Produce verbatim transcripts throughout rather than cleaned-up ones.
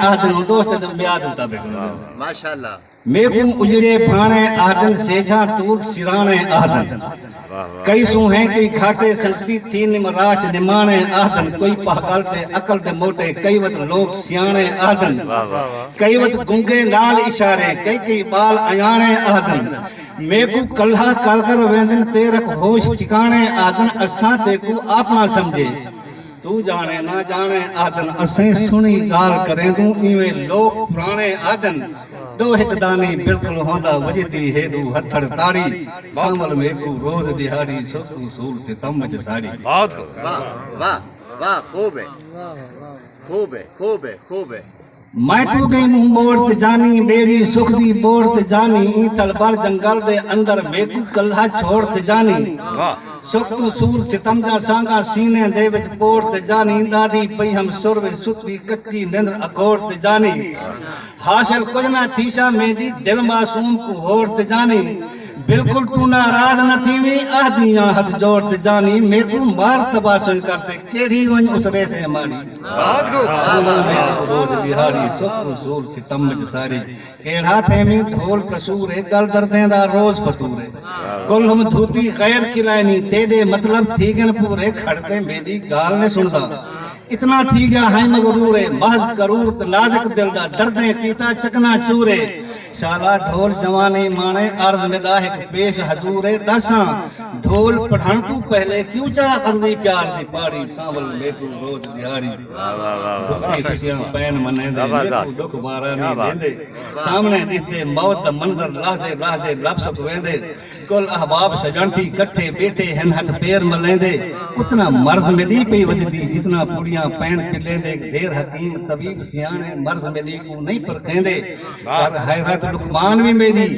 آہدن، دوست دے میاد مطابق۔ ماشاءاللہ۔ میکوں اجڑے بھاݨے آہدن، سیجھاں تور سراݨے آہدن۔ کئی سونہے کئی گھاٹے سنگتی، تھی نم راچ نماݨے آہدن۔ کوئی پہگل تے عقل دے موٹے، کئی وت لوک سیاݨے آہدن۔ کئی وت گنگے نال اشارے، کئی کئی ٻال ایاݨے آہدن۔ میکوں کلہا کر کر ویندن، تے رکھ ہوش ٹکاݨے آہدن۔ اساں تیکوں آپݨا سمجھے، توں ڄاݨے نہ ڄاݨے آہدن۔ اسیں سݨی ڳالھ کریندوں، ایویں لوک پراݨے آہدن۔ ݙو ہک دانی بالکل ہوندا، وڄدی ہے ݙو ہتھڑ تاڑی۔ سانول میکوں روز ݙیہاڑی، سکھ اصول ستم وچ ساڑی۔ بہت خوب۔ واہ، واہ، واہ، خوب ہے۔ خوب ہے، خوب ہے، خوب ہے۔ میں توں ڳئی منہ موڑ تے جانی، ٻیڑی سکھ دی ٻوڑ تے جانی، ایں تل بر جنگل دے اندر میکوں کلہا چھوڑ تے جانی۔ واہ۔ سکھ توں سور ستم دیاں سانگاں سینے دے وچ پوڑ تے جانی، ݙاڈھی پئی ہم سر وچ ستی کچی نندر اکوڑ تے جانی۔ حاصل کجھ نہ تھیسا میݙی دل معصوم کوں ہوڑ تے جانی۔ بالکل توں ناراض نہ تھیویں، آہدیاں ہتھ جوڑ تے جانی، میکوں مار تباہ سوئی کر تے کیڑھی ونڄ اترے سے ماڑی۔ بہت خوب۔ آہدیاں میکوں روز ݙیہاڑی، سکھ اصول ستم وچ ساڑی۔ کیڑھا تھیویں ڈھول قصور اے، ڳل دردیں دا روز فطور اے۔ کلہم دھوتی غیر کلائنی، تیݙے مطلب تھی ڳن پورے، کھڑ تے میݙی ڳالھ نئیں سݨدا۔ اتنا تھی ڳیا ہیں مغرور اے، محض کرور تے نازک دل دا، دردیں کیتا چکنا چور اے۔ شالا ڈھول جوانی ماݨے، عرض میݙا ہک پیش حضور اے۔ ݙساں ڈھول پڑھݨ توں پہلے کیوں چا اڳلی پیار دی پاڑی، سانول میکوں روز ݙیہاڑی۔ واہ، واہ، واہ، واہ۔ دکھی خوشیاں پین منیندے، کیا بات ہے۔ میکوں ݙکھ وارا کیا نہیں بات۔ ݙیندے۔ سامݨے ݙسدے موت دا منظر، لحظے لحظے لب سک ویندے۔ کل احباب سڄݨ تھی کٹھے ٻیٹھے ہن، ہتھ پیر ملیندے۔ اتنا مرض میݙی پئی ودھدی، جتنا پڑیاں پین پلیندے۔ ڈھیر حکیم طبیب سیاݨے، مرض میݙی کوں نہیں پرکھیندے۔ کر حیرت لقمان وی میݙی،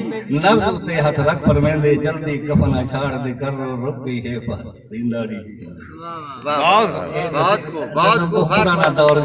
نبض اتے ہتھ رکھ پرویندے۔ جلدی کفن اچھاڑ دے، کر رو رک گئی ہے فہد دی ݙاڑھی۔ واہ، بہت خوب، بہت خوب، بہت پرانا خوب۔ دور۔